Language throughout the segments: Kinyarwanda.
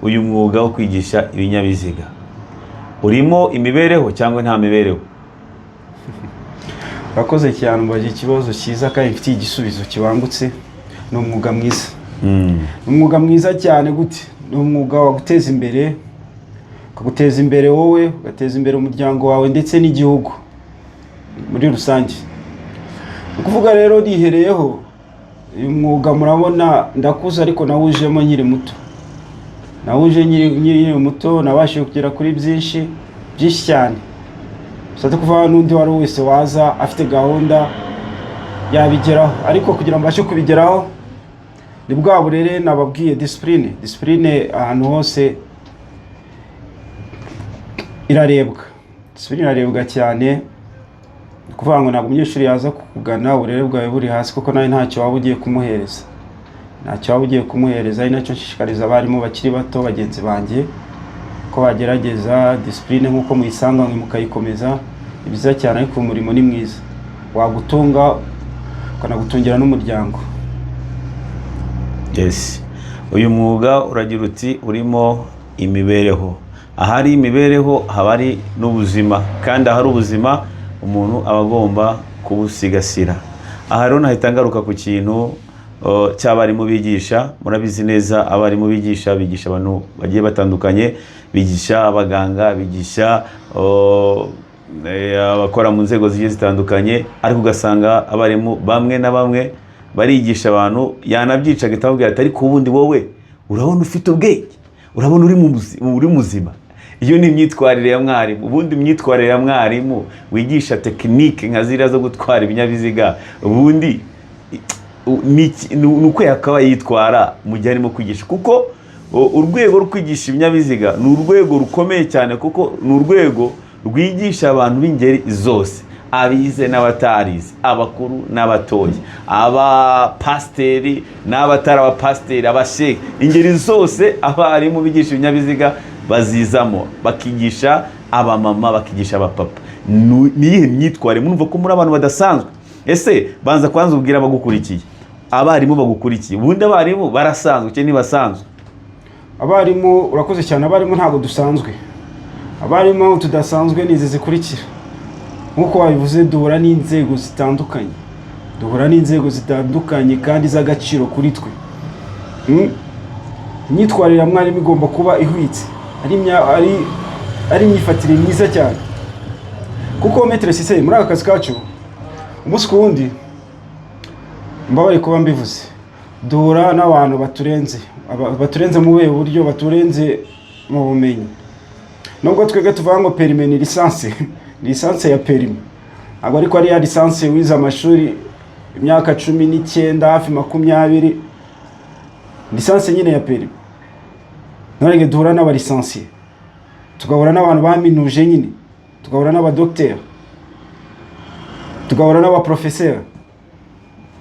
Uyu mwuga wo kwigisha ibinyabiziga urimo imibereho cyangwa nta mibereho? Urakoze cyane, umbaje ikibazo cyiza kandi mfitiye igisubizo kibangutse. Ni umwuga mwiza. Ni umwuga mwiza cyane. Gute? Ni umwuga waguteza imbere, ukaguteza imbere wowe, ugateza imbere umuryango wawe ndetse n'igihugu muri rusange. Ni ukuvuga rero nihereyeho, uyu mwuga murabona ndakuze, ariko nawujemo nkiri muto. Nawuje nkiri muto, nabashije kugera kuri byinshi, byinshi cyane. Bishatse kuvuga n'undi uwo ari we wese waza afite gahunda yabigeraho, ariko kugira ngo mbashe kubigeraho ni bwa burere nababwiye, discipline. Discipline ahantu hose irarebwa, discipline irarebwa cyane. Ni ukuvuga ngo ntabwo umunyeshuri yaza kukugana uburere bwawe buri hasi, kuko nawe ntacyo waba ugiye kumuhereza, ntacyo waba ugiye kumuhereza. Ari nacyo nshishikariza abarimu bakiri bato bagenzi banjye ko bagerageza discipline nk'uko muyisanganywe mukayikomeza. Ni byiza cyane, ariko umurimo ni mwiza, wagutunga ukanagutungira n'umuryango. Yes, uyu mwuga uragira uti urimo imibereho. Ahari imibereho haba hari n'ubuzima, kandi ahari ubuzima umuntu aba agomba kubusigasira. Aha rero nahita ngaruka ku kintu cy'abarimu bigisha. Murabizi neza, abarimu bigisha, bigisha abantu bagiye batandukanye, bigisha abaganga, bigisha abakora mu nzego zigiye zitandukanye, ariko ugasanga abarimu bamwe na bamwe barigisha abantu, yanabyica agahita ababwira ati: "Ariko ubundi wowe urabona ufite ubwenge? Urabona uri muzima?" Iyo ni imyitwarire ya mwarimu? Ubundi imyitwarire ya mwarimu wigisha tekinike nka ziriya zo gutwara ibinyabiziga, ubundi ni uko yakaba yitwara mu gihe arimo kwigisha? Kuko urwego rwo kwigisha ibinyabiziga ni urwego rukomeye cyane, kuko ni urwego rwigisha abantu b'ingeri zose, abize n'abatarize, abakuru n'abatoya, abapasiteri n'abatari abapasiteri, abashehe, ingeri zose. Abarimu bigisha ibinyabiziga bazizamo, bakigisha abamama, bakigisha abapapa. Ni iyihe myitwarire? Murumva ko muri abantu badasanzwe. Ese banza kwanza ubwira abagukurikiye, abarimu bagukurikiye, ubundi abarimu barasanzwe cyangwa ntibasanzwe? Abarimu, urakoze cyane, abarimu ntabwo dusanzwe. Abarimu tudasanzwe ni izi zikurikira. Nk'uko wabivuze, duhura n'inzego zitandukanye, duhura n'inzego zitandukanye kandi z'agaciro kuri twe. Imyitwarire ya mwarimu igomba kuba ihwitse, ari imyifatire myiza cyane, kuko maître Cissé, muri aka kazi kacu umunsi ku wundi, mbabare kuba mbivuze, duhura n'abantu baturenze, baturenze mu buhe buryo? Baturenze mu bumenyi. Nubwo twebwe tuvuga ngo permis ni licence, ni licence ya permis, ntabwo ariko ari ya licence wize amashuri imyaka 19, hafi 20, licence nyine ya permis. None duhura n'aba licenciés, tugahura n'abantu baminuje nyine, tugahura n'abadogiteri, tugahura n'abaprofeseri.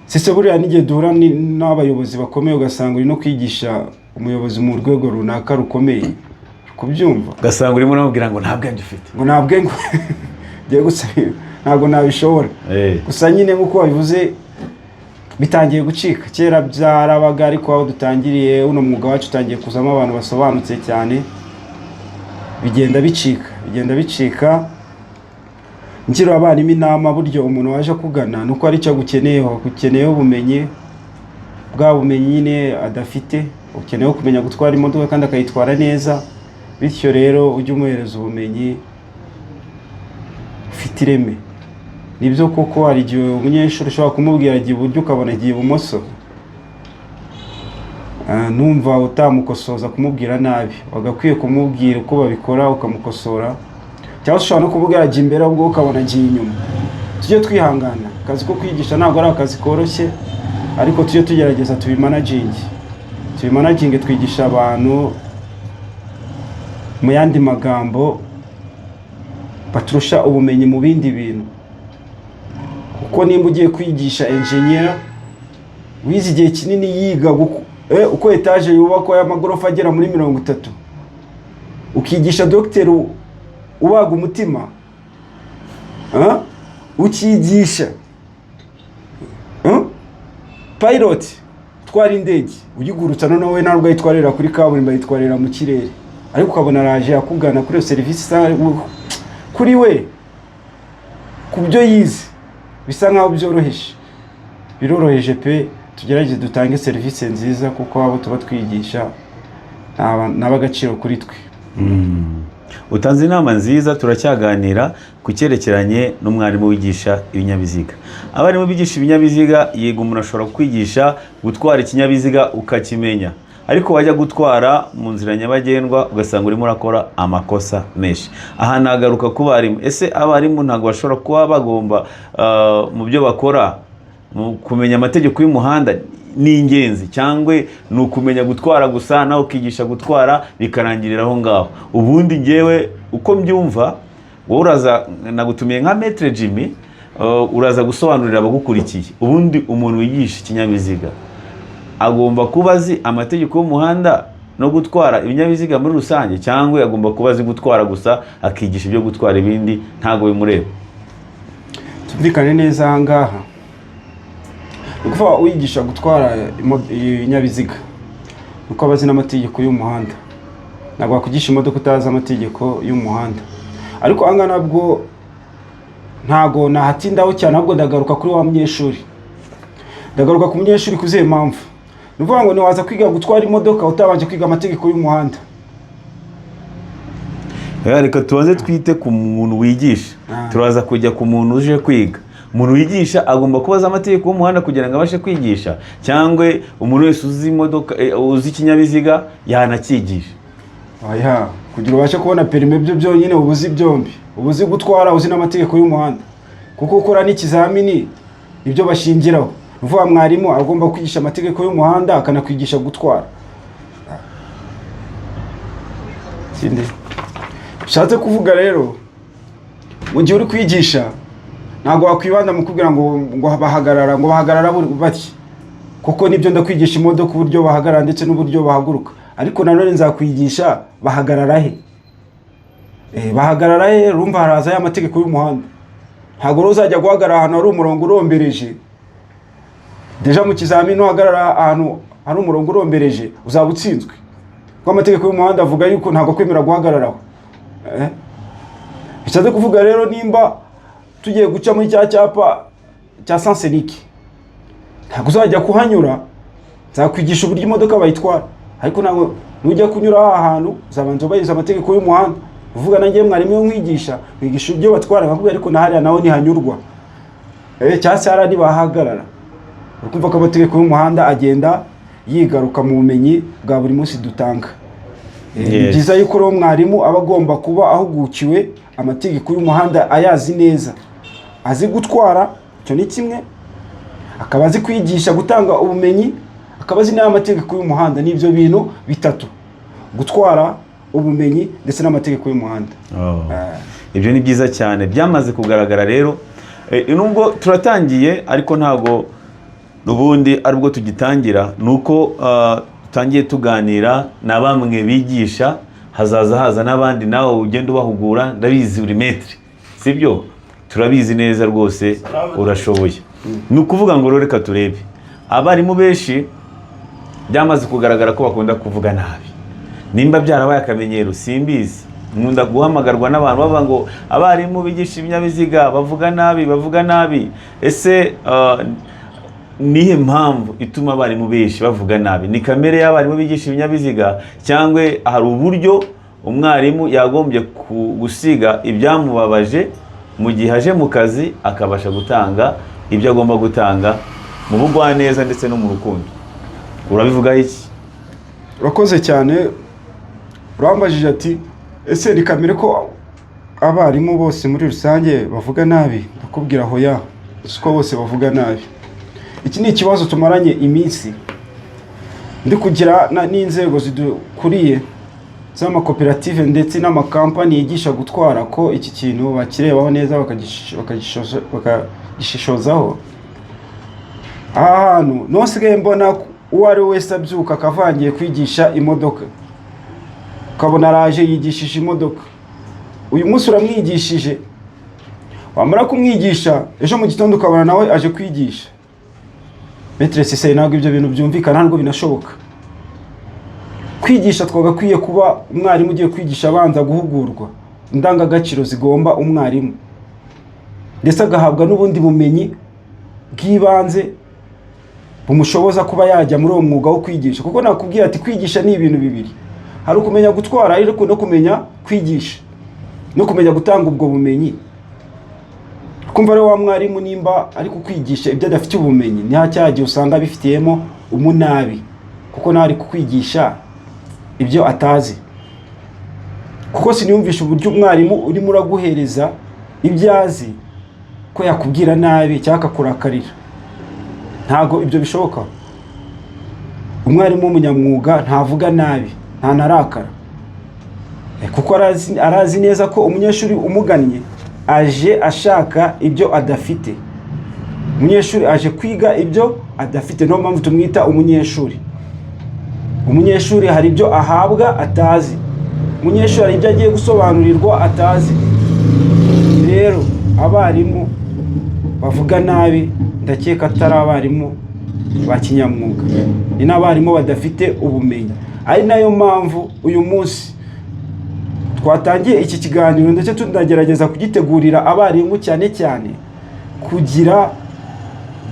Sise buriya n'igihe duhura n'abayobozi bakomeye, ugasanga uri no kwigisha umuyobozi mu rwego runaka rukomeye, kubyumva. Ugasanga urimo uramubwira ngo nta bwenge ufite. Ngo nta bwenge ngiye gusa, ntabwo nabishobora. Gusa nyine nk'uko wabivuze, bitangiye gucika. Kera byarabaga, ariko aho dutangiriye uno mwuga wacu utangiye kuzamo abantu basobanutse cyane, bigenda bicika, bigenda bicika. Ngira abarimu inama, buryo umuntu waje akugana ni uko hari icyo agukeneyeho, agukeneyeho ubumenyi, bwa bumenyi nyine adafite, ukeneyeho kumenya gutwara imodoka kandi akayitwara neza. Bityo rero ujye umuhereza ubumenyi ufite ireme. Nibyo koko, hari igihe umunyeshuri ushobora kumubwira agiye iburyo, ukabona agiye ibumoso. Numva utamukosoza kumubwira nabi, wagakwiye kumubwira uko babikora, ukamukosora, cyangwa se ushobora no kumubwira ajya imbere, ahubwo ukabona agiye inyuma. Tujye twihangana, akazi ko kwigisha ntabwo ari akazi koroshye, ariko tujye tugerageza tubimanaginge, tubimanaginge. Twigisha abantu, mu yandi magambo, baturusha ubumenyi mu bindi bintu, kuko nimba ugiye kwigisha enjeniyeri wize igihe kinini yiga uko etaje yubakwa y'amagorofa agera muri 30, ukigisha dogiteri ubaga umutima, ah? Ukigisha pilot utwara indege, utwara indege uyigurutsa, noneho we ntabwo ayitwarira kuri kaburimbo, ayitwarira mu kirere, ariko ukabona araje akugana kuri iyo serivisi kuri we ku byo yize bisa nkaho byoroheje. Biroroheje pe. Tugerageze dutange serivisi nziza, kuko abo tuba twigisha ni ab'agaciro kuri twe. Utanze inama nziza. Turacyaganira ku cyerekeranye n'umwarimu wigisha ibinyabiziga. Abarimu bigisha ibinyabiziga, yego, umuntu ashobora kwigisha gutwara ikinyabiziga ukakimenya, ariko wajya gutwara mu nzira nyabagendwa ugasanga urimo urakora amakosa menshi. Aha nagaruka ku barimu. Ese abarimu ntabwo bashobora kuba bagomba mu byo bakora mu kumenya amategeko y'umuhanda ni ingenzi, cyangwa ni ukumenya gutwara gusa, nawe ukigisha gutwara bikarangirira aho ngaho? Ubundi ngewe uko mbyumva, wowe uraza, nagutumiye nka Maître Jimmy, uraza gusobanurira abagukurikiye. Ubundi umuntu wigisha ikinyabiziga agomba kuba azi amategeko y'umuhanda no gutwara ibinyabiziga muri rusange, cyangwa agomba kuba azi gutwara gusa, akigisha ibyo gutwara, ibindi ntabwo bimureba? Tumvikane neza aha ngaha. Ni ukuvuga uyigisha gutwara ibinyabiziga ni uko aba azi n'amategeko y'umuhanda. Ntabwo wakwigisha imodoka utazi amategeko y'umuhanda. Ariko aha ngaha nabwo ntabwo nahatindaho cyane, ahubwo ndagaruka kuri wa munyeshuri. Ndagaruka ku munyeshuri ku zihe mpamvu? Ni ukuvuga ngo ntiwaza kwiga gutwara imodoka utabanje kwiga amategeko y'umuhanda. Reka tubanze twite ku muntu wigisha. Turaza kujya ku muntu uje kwiga. Umuntu wigisha agomba kuba azi amategeko y'umuhanda kugira ngo abashe kwigisha, cyangwa umuntu wese uzi imodoka, uzi ikinyabiziga yanakigisha? Oya, kugira ubashe kubona perime byo byonyine uba uzi byombi, uba uzi gutwara, uzi n'amategeko y'umuhanda, kuko ukora n'ikizamini nibyo bashingiraho. Ni ukuvuga mwarimu agomba kwigisha amategeko y'umuhanda, akanakwigisha gutwara. Ikindi bishatse kuvuga rero, mu gihe uri kwigisha ntabwo wakwibanda mu kubwira ngo bahagarara, ngo bahagarara batya, kuko nibyo ndakwigisha imodoka uburyo bahagarara ndetse n'uburyo bahaguruka, ariko nanone nzakwigisha bahagarara he. Bahagarara he? Urumva haraza ya mategeko y'umuhanda. Ntabwo rero uzajya guhagarara ahantu hari umurongo urombereje. Déjà mu kizamini uhagarara ahantu hari umurongo urombereje uzaba utsinzwe, kuko amategeko y'umuhanda avuga yuko ntabwo kwemera guhagararaho. Bishatse kuvuga rero, nimba tugiye guca muri cya cyapa cya sens unique, ntabwo uzajya kuhanyura. Nzakwigisha uburyo imodoka bayitwara, ariko ntabwo nujya kunyura aha hantu uzabanza wubahiriza amategeko y'umuhanda. Uvuga nanjye mwarimu iyo nkwigisha, nkwigisha uburyo batwara, nkakubwira ariko na hariya naho ntihanyurwa, cyangwa se hariya ntibahagarara. Uri kumva ko amategeko y'umuhanda agenda yigaruka mu bumenyi bwa buri munsi dutanga. Ni byiza yuko rero mwarimu aba agomba kuba ahugukiwe amategeko y'umuhanda, ayazi neza, azi gutwara, icyo ni kimwe, akaba azi kwigisha, gutanga ubumenyi, akaba azi n'aya mategeko y'umuhanda. Ni ibyo bintu bitatu: gutwara, ubumenyi ndetse n'amategeko y'umuhanda. Oh. Ibyo ni byiza cyane, byamaze kugaragara rero. Nubwo turatangiye, ariko ntabwo n'ubundi aribwo tugitangira, ni uko dutangiye tuganira na bamwe bigisha, hazaza haza n'abandi, nawe ugenda ubahugura. Ndabizi uri maître, sibyo? Turabizi neza rwose urashoboye. Ni ukuvuga ngo rero reka turebe abarimu benshi byamaze kugaragara ko bakunda kuvuga nabi. Nimba byarabaye akamenyero simbizi, nkunda guhamagarwa n'abantu bavuga ngo abarimu bigisha ibinyabiziga bavuga nabi, bavuga nabi. Ese nihe mpamvu ituma abarimu benshi bavuga nabi? Ni kamere y'abarimu bigisha ibinyabiziga, cyangwa hari uburyo umwarimu yagombye gusiga ibyamubabaje mu gihe aje mu kazi, akabasha gutanga ibyo agomba gutanga mu bugwaneza ndetse no mu rukundo? Urabivugaho iki? Urakoze cyane. Urambajije ati: "Ese ni kamere ko abarimu bose muri rusange bavuga nabi?" Ndakubwira hoya, siko bose bavuga nabi. Iki ni ikibazo tumaranye iminsi ndi kugira n'inzego zidukuriye z'amakoperative ndetse n'amakampani yigisha gutwara, ko iki kintu bakirebaho neza, bakagishishozaho. Aha hantu niho nsigaye mbona uwo ari we wese abyuka akavangiye kwigisha imodoka, ukabona araje yigishije imodoka. Uyu munsi uramwigishije, wamara kumwigisha ejo mu gitondo ukabona nawe aje kwigisha. Maître Siseye, ntabwo ibyo bintu byumvikana, ntabwo binashoboka. Kwigisha twagakwiye kuba umwarimu ugiye kwigisha abanza guhugurwa indangagaciro zigomba umwarimu, ndetse agahabwa n'ubundi bumenyi bw'ibanze bumushoboza kuba yajya muri uwo mwuga wo kwigisha. Kuko nakubwiye ati kwigisha ni ibintu bibiri: hari ukumenya gutwara, ariko no kumenya kwigisha no kumenya gutanga ubwo bumenyi. Kumva rero wa mwarimu nimba ari kukwigisha ibyo adafitiye ubumenyi, ni cya gihe usanga abifitiyemo umunabi, kuko nawe ari kukwigisha ibyo atazi. Kuko siniyumvisha uburyo umwarimu urimo uraguhereza ibyo azi ko yakubwira nabi cyangwa akakurakarira. Ntabwo ibyo bishoboka. Umwarimu w'umunyamwuga ntavuga nabi, ntanarakara, kuko arazi neza ko umunyeshuri umugannye aje ashaka ibyo adafite. Umunyeshuri aje kwiga ibyo adafite, niyo mpamvu tumwita umunyeshuri. Umunyeshuri hari ibyo ahabwa atazi, umunyeshuri hari ibyo agiye gusobanurirwa atazi. Rero abarimu bavuga nabi, ndakeka atari abarimu ba kinyamwuga, ni n'abarimu badafite ubumenyi. Ari nayo mpamvu uyu munsi twatangiye iki kiganiro, ndetse tunagerageza kugitegurira abarimu cyane cyane kugira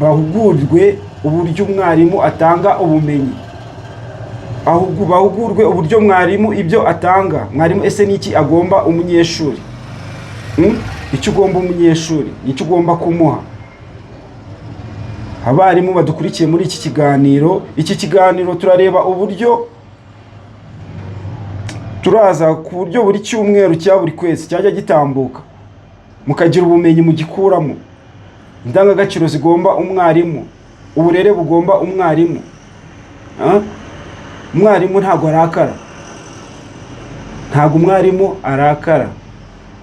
bahugurwe uburyo umwarimu atanga ubumenyi, bahugurwe uburyo mwarimu ibyo atanga. Mwarimu ese ni iki agomba umunyeshuri? Icyo ugomba umunyeshuri ni icyo ugomba kumuha. Abarimu badukurikiye muri iki kiganiro, iki kiganiro turareba uburyo turaza ku buryo buri cyumweru cya buri kwezi cyajya gitambuka, mukagira ubumenyi mugikuramo, indangagaciro zigomba umwarimu, uburere bugomba umwarimu. Ah? Umwarimu ntabwo arakara, ntabwo umwarimu arakara.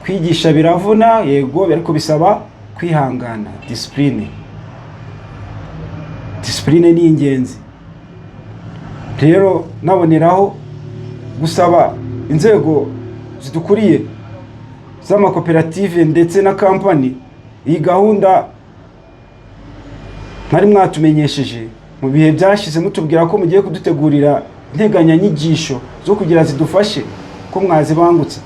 Kwigisha biravuna, yego, ariko bisaba kwihangana, discipline. Discipline ni ingenzi. Rero naboneraho gusaba inzego zidukuriye z'amakoperative ndetse na kampani, iyi gahunda mwari mwatumenyesheje mu bihe byashize, mutubwira ko mugiye kudutegurira integanyanyigisho zo kugira zidufashe, ko mwazibangutse,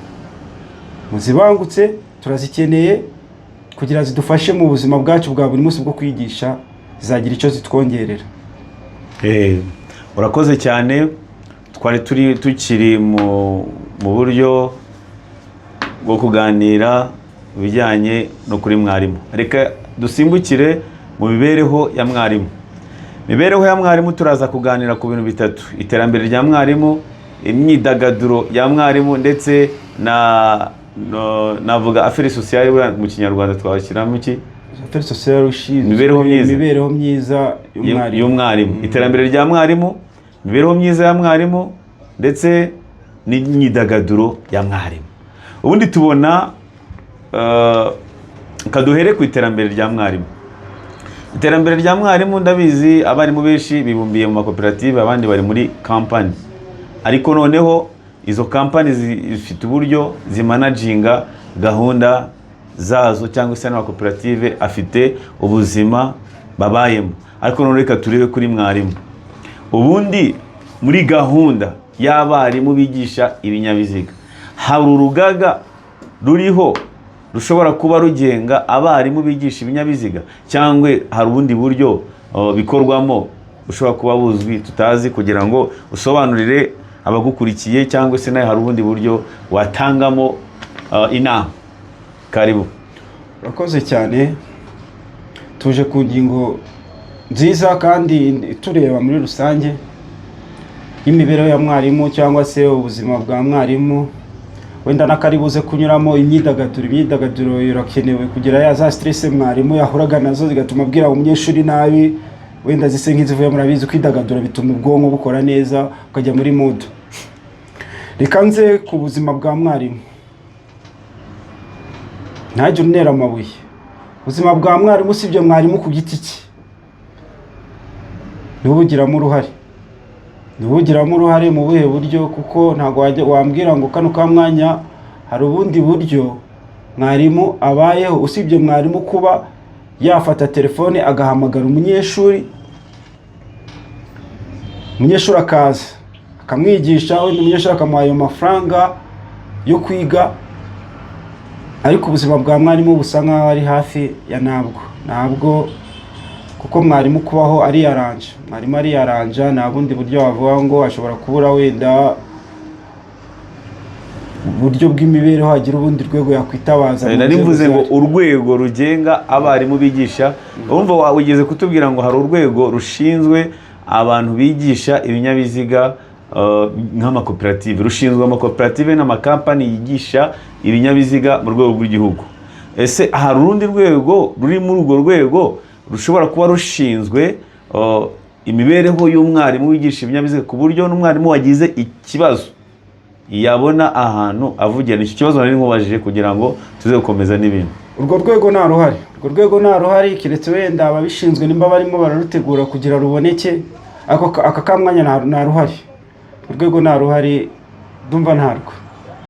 muzibangutse, turazikeneye kugira zidufashe mu buzima bwacu bwa buri munsi bwo kwigisha, zizagira icyo zitwongerera. Urakoze cyane. Twari turi tukiri mu buryo bwo kuganira ibijyanye no kuri mwarimu. Reka dusimbukire mu mibereho ya mwarimu. Imibereho ya mwarimu, turaza kuganira ku bintu bitatu: iterambere rya mwarimu, imyidagaduro ya mwarimu, ndetse na navuga affaires sociales. Buriya mu Kinyarwanda twashyiramo iki? Affaires sociales, ushinzwe Imibereho myiza. Imibereho myiza y'umwarimu. Y'umwarimu, iterambere rya mwarimu, imibereho myiza ya mwarimu, ndetse n'imyidagaduro ya mwarimu. Ubundi tubona kaduhere ku iterambere rya mwarimu. Iterambere rya mwarimu, ndabizi abarimu benshi bibumbiye mu makoperative, abandi bari muri kampani, ariko noneho izo kampani zifite uburyo zimanaginga gahunda zazo, cyangwa se n'amakoperative afite ubuzima babayemo. Ariko noneho reka turebe kuri mwarimu. Ubundi muri gahunda y'abarimu bigisha ibinyabiziga, hari urugaga ruriho rushobora kuba rugenga abarimu bigisha ibinyabiziga, cyangwa hari ubundi buryo bikorwamo bushobora kuba buzwi tutazi, kugira ngo usobanurire abagukurikiye, cyangwa se nawe hari ubundi buryo watangamo inama? Karibu. Urakoze cyane. Tuje ku ngingo nziza kandi itureba muri rusange y'imibereho ya mwarimu cyangwa se ubuzima bwa mwarimu, wenda n'akari buze kunyuramo imyidagaduro. Imyidagaduro irakenewe kugira ya za stress mwarimu yahuraga nazo zigatuma abwira umunyeshuri nabi, wenda zise nk'izivuye. Murabizi, kwidagadura bituma ubwonko bukora neza, ukajya muri mood. Reka nze ku buzima bwa mwarimu, ntagire untera amabuye. Ubuzima bwa mwarimu, usibye mwarimu ku giti cye, niwe ubugiramo uruhare. Niwe ubugiramo uruhare mu buhe buryo? Kuko ntabwo wajya wambwira ngo kano ka mwanya hari ubundi buryo mwarimu abayeho usibye mwarimu kuba yafata telefone agahamagara umunyeshuri. Umunyeshuri akaza akamwigisha, wenda umunyeshuri akamuha ayo mafaranga yo kwiga, ariko ubuzima bwa mwarimu busa nkaho ari hafi ya ntabwo, ntabwo, kuko mwarimu kubaho ariyaranja, mwarimu ariyaranja. Nta bundi buryo wavuga ngo ashobora kubura wenda uburyo bw'imibereho, hagira ubundi rwego yakwitabaza mu Nari nzego mvuze ngo zihari. Urwego rugenga abarimu bigisha, urumva wigeze kutubwira ngo hari urwego rushinzwe abantu bigisha ibinyabiziga, nk'amakoperative, rushinzwe amakoperative n'amakampani yigisha ibinyabiziga mu rwego rw'igihugu. Ese hari urundi rwego ruri muri urwo rwego rushobora kuba rushinzwe imibereho y'umwarimu wigisha ibinyabiziga, ku buryo n'umwarimu wagize ikibazo yabona ahantu avugira? Icyo kibazo nari nkubajije kugira ngo tuze gukomeza n'ibindi. Urwo rwego nta ruhari, urwo rwego nta ruhari, keretse wenda ababishinzwe nimba barimo bararutegura kugira ruboneke. Ako aka kamwanya nta ruhari, urwo rwego nta ruhari, ndumva ntarwo.